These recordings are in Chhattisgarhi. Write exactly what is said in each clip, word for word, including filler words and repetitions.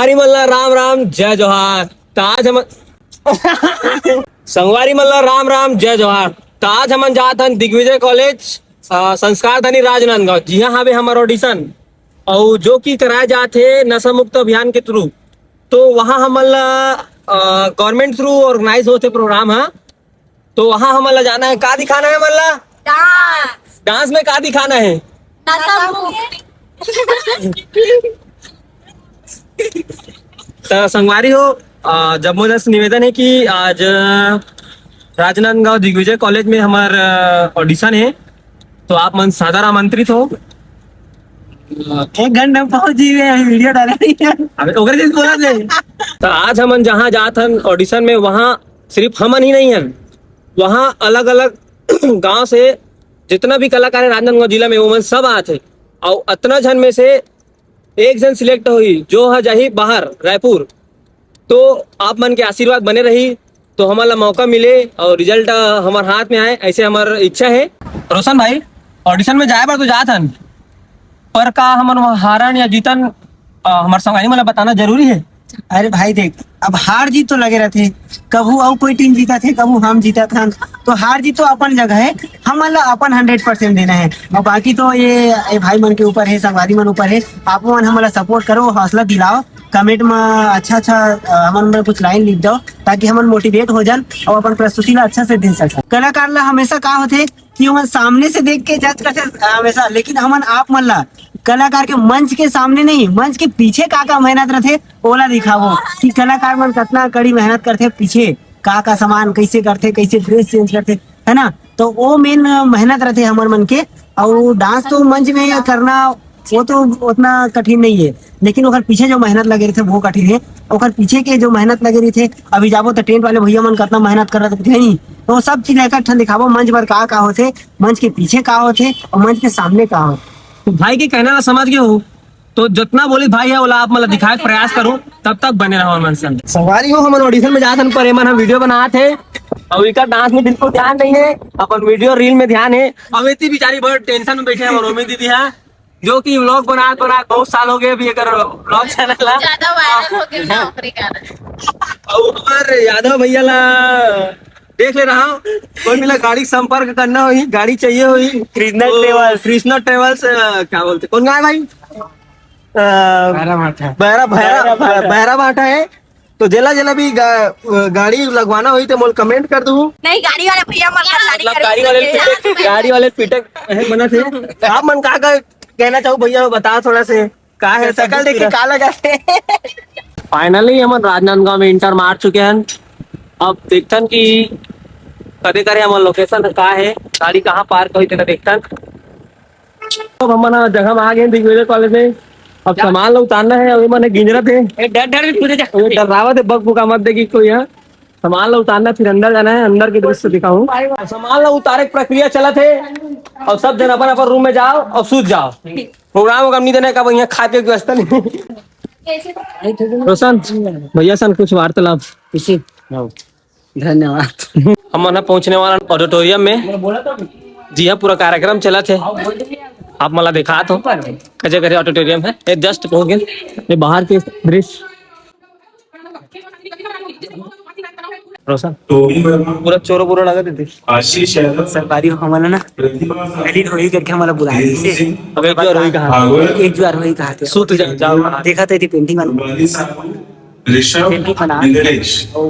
संगवारी मन ला राम राम, जय जोहार। त आज हम संगवारी मन ला राम राम, जय जोहार। त आज हमन जात हन दिग्विजय कॉलेज, अ, संस्कार धनी राजनांदगांव, जिहां हवे हमर ऑडिशन, अउ जो कि कराए जात हे नशा मुक्त अभियान के थ्रू। तो वहां हमन ला, अ, गवर्नमेंट थ्रू ऑर्गेनाइज होथे प्रोग्राम ह। तो वहां हमन ला जाना है। का दिखाना है हमन ला? डांस। डांस में का दिखाना है? नशा मुक्त। त संगवारी हो, अ, जम्मो जन से निवेदन है कि आज, अ, राजनांदगांव दिग्विजय कॉलेज में हमर, अ, ऑडिशन है, तो आप मन सादर आमंत्रित हो। एक घंटा में पहुंच जाइए, हम वीडियो डाले नहीं है। अबे ओकरे जैसे बोला थे। तो आज हमन जहां जात हन ऑडिशन में, वहां सिर्फ हमन ही नहीं हन, वहां अलग-अलग गांव से जितना भी कलाकार है राजनांदगांव जिला में, वो मन सब आत है। और अतना झन में से एक झन सिलेक्ट होही, जो ह जाही बाहर रायपुर। तो आप मन के आशीर्वाद बने रही, तो हमन ला मौका मिले और रिजल्ट, अ, हमर हाथ में आए, ऐसे हमर इच्छा है। रोशन भाई, ऑडिशन में जाए बर तो जात हन, पर का हमन वहाँ हारन या जीतन, अ, हमर संगवारी मन ला बताना जरूरी है? अरे भाई देख, अब हार जीत तो लगे रहथे, कभू अउ कोई टीम जीतत हे, कभू हम जीतत हन, तो हार जीत तो अपन जगह है, हमन ला अपन हंड्रेड परसेंट देना है। और बाकी तो ये, ये भाई मन के ऊपर है, संगवारी मन ऊपर है, आप मन हमन ला सपोर्ट करो, हौसला दिलाओ, कमेंट में अच्छा अच्छा, अ, हमन में कुछ लाइन लिख दो, ताकि हमन मोटिवेट हो जान और अपन प्रस्तुति ला अच्छा से दे सकन। कलाकार ला हमेशा का होथे कि ओमन सामने से देख के जज करथे, अ, हमेशा, लेकिन हमन आप मन ला कलाकार के मंच के सामने नहीं, मंच के पीछे का का मेहनत रथे, ओला दिखाबो कि कलाकार मन कतना कड़ी मेहनत करथे, पीछे का का सामान कैसे करथे, कैसे ड्रेस चेंज करथे, है ना? तो वो मेन मेहनत रथे हमर मन के। और डांस तो मंच में करना, वो तो उतना कठिन नहीं है, लेकिन ओकर पीछे जो मेहनत लगे रहिथे, वो कठिन है। ओकर पीछे के जो मेहनत लगे रहिथे, अभी जाबो तो टेंट वाले भैया मन कतना मेहनत करत रहिथे, नहीं? तो वो सब चीज ला एक ठन दिखाबो, मंच पर का का होथे, मंच के पीछे का होथे और मंच के सामने का होथे। तो भाई के कहना ला समझ गए हो, तो जितना बोली भाई है, ओला आप मन ला दिखाए के प्रयास करूँ, तब तक बने रहो हमन संग। संगवारी हो, हमन ऑडिशन में जात हन, पर एमन ह वीडियो बनात हे, और इनका डांस में बिल्कुल ध्यान नहीं है, अपन वीडियो रील में ध्यान है। अवेती बेचारी बड़ टेंशन में बैठे हैं, और रोमी दीदी है, जो कि व्लॉग बनात बनात बहुत साल हो गए अभी एकर व्लॉग चैनल ला। ज्यादा वायरल हो गया ना, ओकरे कारण। और हमारे यादव भैया ला देख ले रहा हूँ, कोई मिला गाड़ी के संपर्क करना होही, गाड़ी चाहिए होही, कृष्णा तो ट्रेवल्स। कृष्णा ट्रेवल्स, अ, क्या बोलते, कौन गाँव है भाई? अ, बहरा भाटा। बहरा, बहरा, बहरा भाटा। बहरा भाटा है। तो जेला जेला भी गा-, अ, गाड़ी लगवाना होही तो मोल कमेंट कर दू। नहीं, गाड़ी वाले भैया मन ला गाड़ी मतलब करे गाड़ी वाले होंगे। पीटे, गाड़ी वाले पीटे है बना थे। आप मन का, का कहना चाहू भैया, बता थोड़ा से, का है शकल देख के का लगा थे? फाइनली हमन राजनांदगांव में इंटर मार चुके हैं। अब देखथन कि कदे करे हमर लोकेशन का है, गाड़ी कहाँ पार्क होही तेला देखथन। अब हमन ह जगह में आ गए दिग्विजय कॉलेज में। अब सामान ला उतारना है, अभी मन गिंजरत है। ए, डर, डर भी पूछे जा। अभी डर्रावत है, बक बुका मत देगी कोई यहाँ। सामान ला उतारना, फिर अंदर जाना है, अंदर के दृश्य दिखाऊं। सामान ला उतारे के प्रक्रिया चलत है, और सब जन अपन अपन रूम में जाओ और सूत जाओ। प्रोग्राम वोग्राम नहीं देना है, कब यहाँ खा के व्यवस्था नहीं। रोशन, भैया सन कुछ वार्तालाप। किसी? धन्यवाद। हमन ह पहुंचने वाला ऑडिटोरियम में, जी हाँ, पूरा कार्यक्रम चलत है। आप मन ला दिखात हो, कजे करे ऑडिटोरियम है, ये जस्ट पहुंच गए, ये बाहर के दृश्य। रोशन, पूरा चोरो बोरो लगा देते। आशीष यादव, सरकारी हमन ला ना, प्रतिभा साहू, एडिट होही करके हमन ला बुलाए देव थे। सिंह, अब एक बार होही कहा। भागवत, एक बार होही कहा थे। सूत जा, जाओ। देखा थे पेंटिंग वाला। रूपाली साहू, ऋषभ, पेंटिंग बना। मिथिलेश। और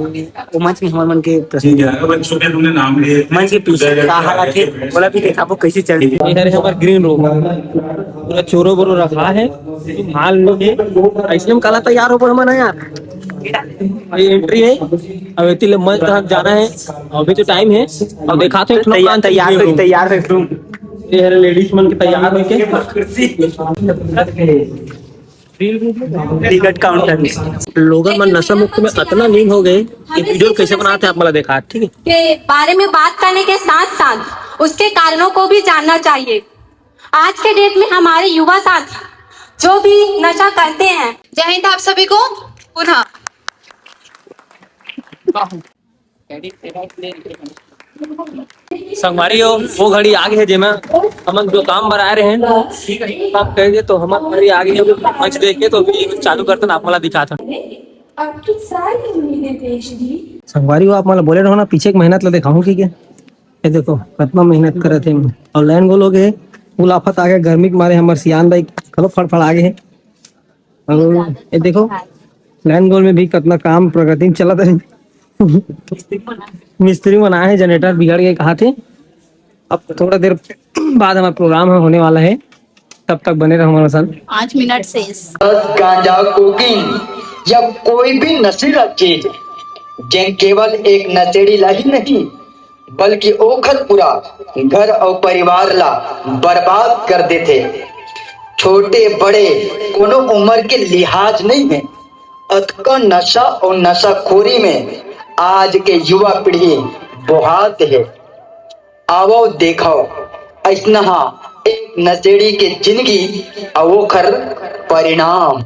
वो मंच में हमर मन के प्रस्तुति। ग्यारह बच्चों के हमने नाम लिए थे। मंच के पीछे का हालत है, बोला भी देखा वो कैसे चल रही है। ये हमारा ग्रीन रूम, पूरा चोरो बोरो रखा है, माल लोग है। ऐसे हम कला तैयार हो पड़ मना यार। ये एंट्री है, अब इतने मंच तक जाना है, अभी तो टाइम है। अब देखा तो तैयार, तैयार हो, तैयार हो। ये है लेडीज मन के तैयार होके। Ticket counter. लोगन मन नशा मुक्त में अतना लीन हो गए कि वीडियो कैसे बनाते हैं आप मला देखा, ठीक है? के बारे में बात करने के साथ साथ उसके कारणों को भी जानना चाहिए। आज के डेट में हमारे युवा साथी जो भी नशा करते हैं। जय हिंद आप सभी को पुनः। संगवारी हो, वो घड़ी आ गे हे, जेमा हमन जो काम बर आए रहे हैं, काम करेंगे, तो हमर घड़ी आ गे हे। मंच देख के तो भी चालू करते ना, आप मोला दिखात हन। आपकी सारी उम्मीदें पेश की। संगवारी हो, आप मोला बोले रहो ना, पीछे के मेहनत ला दिखाऊं कि क्या? ये देखो, कितना मेहनत करत हे। और लाइन गोल हो गए, पुल आफत आ गए, गर्मी के मारे हमर सियान दाई घलो फड़फड़ा गे हे। और ये देखो, लाइन गोल में भी कितना काम प्रगति में चलत हे। मिस्त्री मन आए हे, जनरेटर बिगड़ गए कहा थे। अब थोड़ा देर बाद हमारा प्रोग्राम होने वाला है, तब तक बने रहो हमारे साथ। पाँच मिनट शेष। गांजा, कोकीन या कोई भी नशीला चीज, जेन केवल एक नशेड़ी ला ही नहीं, बल्कि ओखर पूरा घर अउ परिवार ला बर्बाद कर देथे। छोटे बड़े कोनो उम्र के लिहाज नहीं है। अतका नशा अउ नशाखोरी में आज के युवा पीढ़ी बोहात हे। आवव देखव, अइसनहा एक नशेड़ी के जिनगी अउ ओखर परिणाम।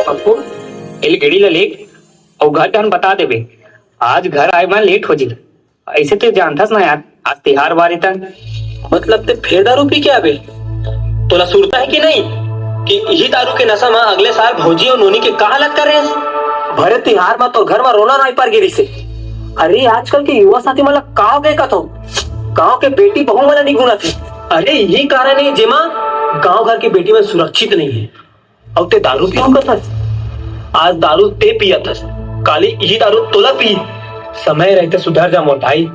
पप्पू, एल गेड़ी ला लेग अउ घर डहन बता देबे, आज घर आए म लेट हो जी। अइसे तो जानथस ना यार, आज तिहार बारी तन। मतलब ते फेर दारू पी के आबे? तोला सुरता हे कि नहीं कि इही दारू के नशा म अगले साल भौजी अउ नोनी के का हालत कर रहे हस? भरे तिहार म तोर घर म रोना नाई पर गे रिसे। अरे आजकल के युवा साथी मन ला का हो गए कथो? गांव के बेटी बहू मन ला नहीं गुनत हे। अरे इही कारण हे जेमा गांव घर के बेटी मन सुरक्षित नहीं हे। अउ ते दारू पीहूं कथस? आज दारू ते पियत हस, काली इही दारू तोला पी। समय रहते सुधर जा मोर भाई।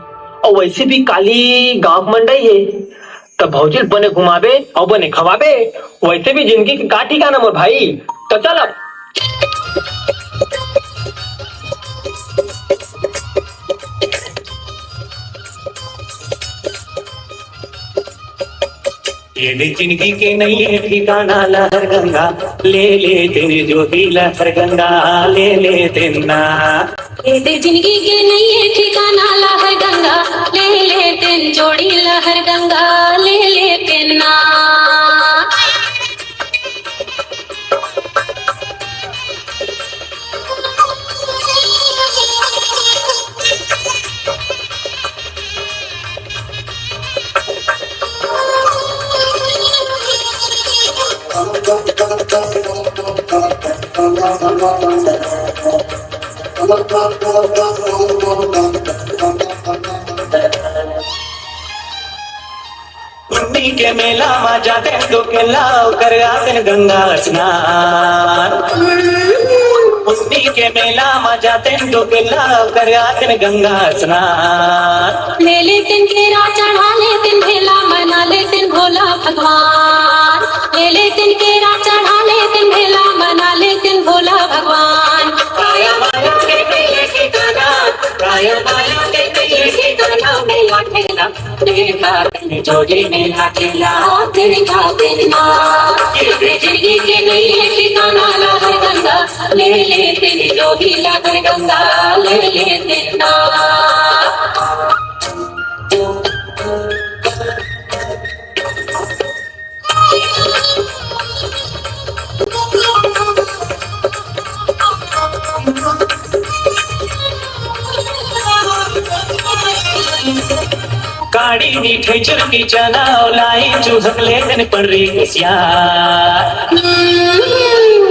अउ वैसे भी काली गांव मंडई हे, त भौजी ल बने घुमाबे अउ बने खवाबे। वैसे भी जिंदगी के का ठिकाना मोर भाई। त चल अब। ये दे जिंदगी के नइये ठिकाना लहर गंगा, ले ले तेरे जोड़ी लहर गंगा, ले ले तेन्ना। ये दे जिंदगी के नइये ठिकाना लहर गंगा, ले ले तेन जोड़ी लहर गंगा, ले ले तेन्ना। पुन्नी के मेला म जाते तो के लाव कर आते गंगा स्नान। पुन्नी के मेला म जातेन दो बेला, कर आतेन गंगा स्नान। ले लेतेन केरा चढ़ा लेतेन, भेला मना लेतेन भोला भगवान। ले लेतेन केरा चढ़ा लेतेन, भेला मना लेतेन भोला भगवान। काया माया के नइये ठिकाना, काया माया के नइये ठिकाना, मेला ठेला देखा तेन जोड़ी मेला ठेला देखा तेन ना। ये जिंदगी के नइये ठिकाना, लहर गंगा ले ले तेन जोड़ी, लहर गंगा ले ले तेन ना। काड़ी मिठाई चुरकी चना लाई, चुहक लेतेन पड़री कुसियार।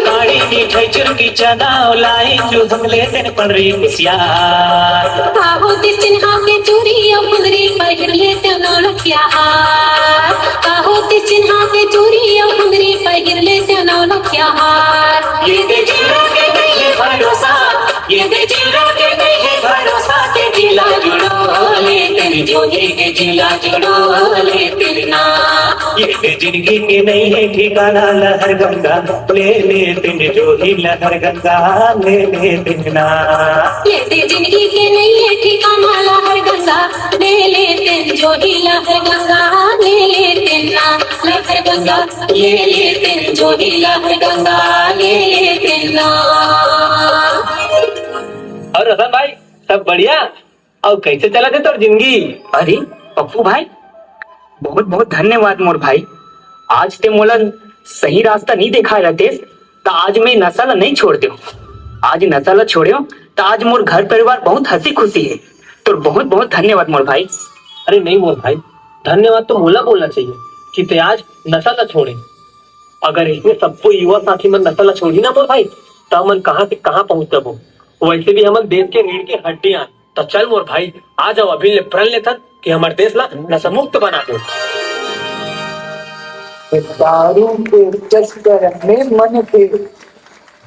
काड़ी मिठाई चुरकी चना लाई, चुहक लेतेन पड़री कुसियार। काहो तिस चिन्हा के चूरी अउ मुंदरी, पहिर लेतेन नौलखिया हार। काहो तिस चिन्हा के चूरी अउ मुंदरी, पहिर लेतेन नौलखिया हार। ये दे जिला के नइये भरोसा, ये दे जिला के नइये भरोसा, के जिला जुड़ो लेतेन जोड़ी, के जिला जुड़ो लेतेन ना। ये दे जिंदगी के नइये ठिकाना, लहर गंगा ले लेतेन जोड़ी, लहर गंगा ले लेतेन ना। ये दे जिंदगी के नइये ठिकाना, लहर गंगा ले लेतेन जोड़ी, लहर गंगा ले लेतेन ना। लहर गंगा ले लेतेन जोड़ी, लहर गंगा ले लेतेन ना। अउ रतन भाई, सब बढ़िया? अउ कइसे चलत हे तोर जिंदगी? अरे पप्पू भाई, बहुत बहुत धन्यवाद मोर भाई। आज ते मोला सही रास्ता नइ देखाय रहतेस, त आज मैं नशा ला नइ छोड़ देव। आज नशा ला छोड़ेव, त आज मोर घर परिवार बहुत हंसी खुशी हे। तोर बहुत बहुत धन्यवाद मोर भाई। अरे नहीं मोर भाई, धन्यवाद तो मोला बोलना चाहिए कि ते आज नशा ला छोड़े। अगर अइसने सबो युवा साथी मन नशा ला छोड़ही ना मोर भाई, त हमन कहाँ से कहाँ पहुँच जाबो। वइसे भी हमन देश के रीढ़ के हड्डी आन। त चल मोर भाई, आ जाव, अभी ले प्रण लेथन कि हमर देश ला नशा मुक्त बना दो। दारू के चक्कर में मन के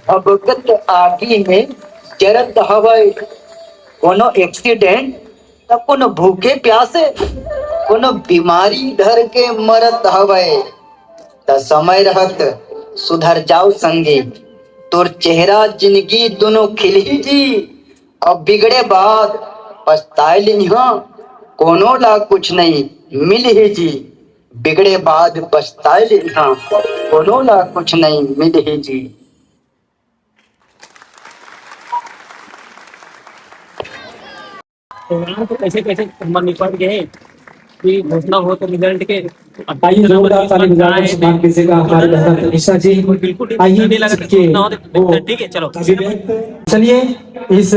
भभकत आगी में जरत हवय। कोनो एक्सीडेंट, त कोनो भूखे प्यासे, कोनो बीमारी धर के मरत हवय। त समय रहत सुधर जाव संगी, तोर चेहरा जिंदगी दुनो खिलही जी। अब बिगड़े बाद पछताय ले इहाँ कोनो ला कुछ नइ मिलही जी। बिगड़े बाद पछताय ले इहाँ कोनो ला कुछ नइ मिलही जी। प्रोग्राम तो कैसे कैसे हमर निपट गए कि घोषणा हो तो रिजल्ट के। आइए, जोरदार ताली बजाकर सम्मान कीजिएगा हमारे बहना तनिषा जी। बिल्कुल ठीक, आइए, नहीं लगा, जिनके घोषणा हो तो वो ठीक है, चलो। अभिव्यक्त। चलिए, इस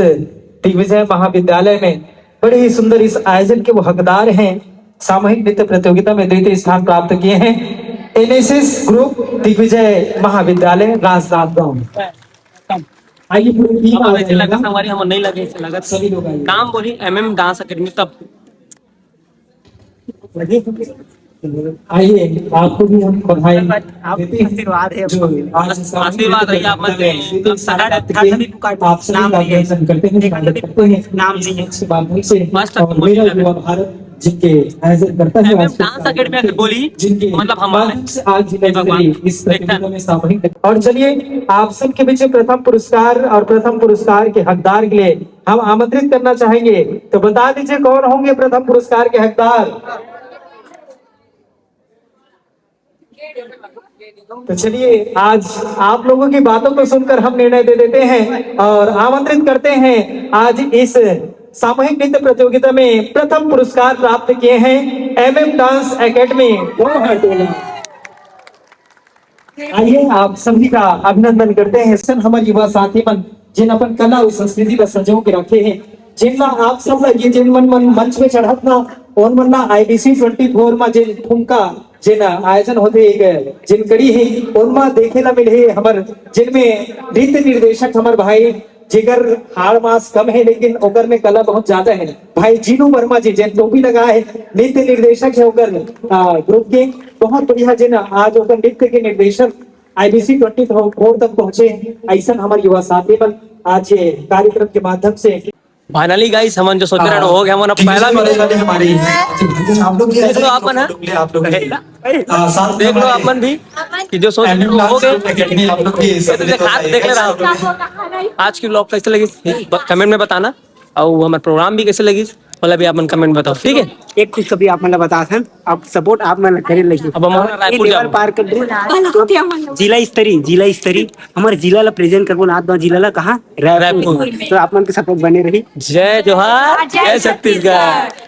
दिग्विजय महाविद्यालय में बड़े ही सुंदर इस आयोजन के वो हकदार हैं, सामूहिक नृत्य प्रतियोगिता में द्वितीय स्थान प्राप्त किए हैं, एनएसएस ग्रुप दिग्विजय महाविद्यालय राजनांदगांव। आइए, पूरी टीम अब आ हमें ऐसे लगा जाएगा। संगवारी, हम नहीं लगे, ऐसे लगा। सभी लोग आइए। काम बोली एमएम डांस एकेडमी तब। आइए, आपको भी हम बधाई आप देते हैं। आशीर्वाद है। जो आज इस आशीर्वाद रही आप। आप सभी का अभिनंदन करते हैं, स्वागत करते हैं नाम नहीं है। मंच के माध्यम से। मस्त और मेरा युवा भारत जिनके आयोजन करता है, आज डांस एकेडमी अगर बोली, जिनके मतलब हम माध्यम से आज जिला स्तरीय इस प्रतियोगिता में सामूहिक। और चलिए, आप सबके बीच में प्रथम पुरस्कार और प्रथम पुरस्कार के हकदार के लिए हम आमंत्रित करना चाहेंगे, तो बता दीजिए कौन होंगे प्रथम पुरस्कार के हकदार। तो चलिए, आज आप लोगों की बातों को सुनकर हम निर्णय दे देते हैं और आमंत्रित करते हैं आज इस सामूहिक नृत्य प्रतियोगिता में प्रथम पुरस्कार प्राप्त किए हैं एमएम डांस एकेडमी। आइए, आप सभी का अभिनंदन करते हैं। सन हमर युवा साथी मन जिन अपन कला अउ संस्कृति ला संजो के रखे हैं, जिन ला आप सब ला ये जिन मन, मन मंच में चढ़त ना, ओन मन ला आईबीसी ट्वेंटी फोर मा जिन ठुमका, जिन आयोजन होते एक जिन कड़ी है, ओन मा देखे ला मिले हमर जिनमें नृत्य निर्देशक हमर भाई जेकर हाड़ मास कम है, लेकिन ओकर में कला बहुत ज्यादा है। भाई जीनू वर्मा जी, जेन टोपी लगा है, नृत्य निर्देशक है ओकर, आ, ग्रुप के। बहुत बढ़िया, जेन आज ओकर नृत्य के निर्देशन आईबीसी ट्वेंटी फोर तक पहुंचे हैं। ऐसन हमर युवा साथी मन आज ये कार्यक्रम के माध्यम से। फाइनली गाइस, हमन जो सोचे रहे हो गया, हमन अब पहला भी। हमारे आप लोग भी देख लो आप मन, हाँ। देख लो आप मन भी कि जो सोच रहे हो गए। आप लोग भी देख ले रहा हूँ। आज की व्लॉग कैसे लगी, कमेंट में बताना। और हमारा प्रोग्राम भी कैसे लगी, मतलब, ये आप मन कमेंट बताओ, ठीक है? एक खुशखबरी आप मन ला बता थन, अब सपोर्ट आप मन ला करे लगी। अब हम रायपुर जाबो। पार कर दे। जिला स्तरीय, जिला स्तरीय, हमारे जिला ला प्रेजेंट करबो, नाथ गांव जिला ला। कहाँ? रायपुर। तो आप मन के सपोर्ट बने रही। जय जोहार, जय छत्तीसगढ़।